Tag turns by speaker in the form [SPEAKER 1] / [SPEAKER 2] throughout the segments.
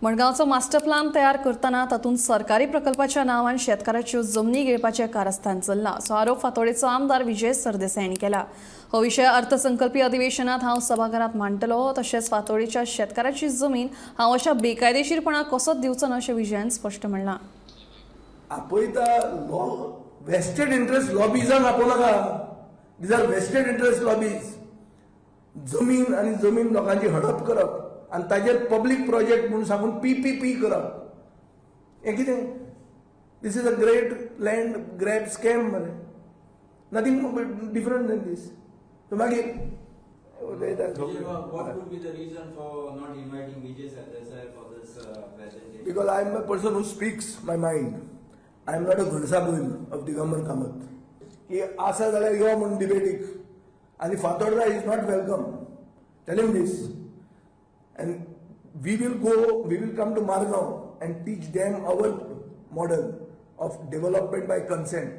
[SPEAKER 1] मडगांवचो master plan तयार करतना तातूंत सरकारी प्रकल्पाच्या नांवान शेतकाराच्यो जमनी घेवपाचें कारस्थान चल्लां असो आरोप फातोडेचो आमदार विजय सरदेसाय हांणी केला. हो विशय अर्थसंकल्पीय अधिवेशनात हांव सभाघरांत मांडटलो, तशेंच फातोडेच्या शेतकाराची जमीन हांव अशा बेकायदेशीरपणाक कसोच दिवचो ना अशें विजयान स्पश्ट म्हणलां.
[SPEAKER 2] आपयता वेस्टेड इंट्रस्ट लॉबीजांक आपोवं नाका. These are vested interest lobbies. जमीन आनी जमीन लोकांची हडप करप आनी ताजेर पब्लीक प्रोजेक्ट म्हणून सांगून पीपीपी करप हें कितें? This is a great land grab scam मरे, nothing different than this. मागीर Because I am a person who speaks my mind. I am not a घणसाबैल of Digambar Kamat की आसा जाल्यार यो म्हूण डिबेटीक आनी Fatorda is not welcome. Tell him this. And we will go, we will come to Margao and teach them our model of development by consent.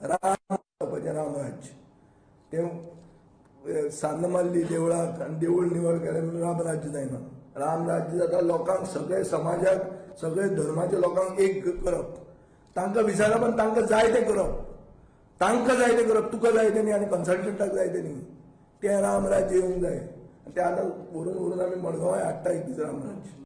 [SPEAKER 2] Ram Ramraj तें सान्न मारली देवळाक आनी देवूळ निवळ केलें म्हणून रामराज्य जायना. रामराज्य जाता लोकांक, सगळे समाजाक, सगळे धर्माच्या लोकांक एक करप, तांकां विचारप आनी तांकां जाय तें करप, तांकां जाय तें करप, तुका जाय तें न्ही आनी कन्सल्टंटाक जाय तें न्ही. तें रामराज्य येवंक जाय. ते आतां व्हरून व्हरून आमी मडगांवाय हाडटा एक दीस रामराज्य.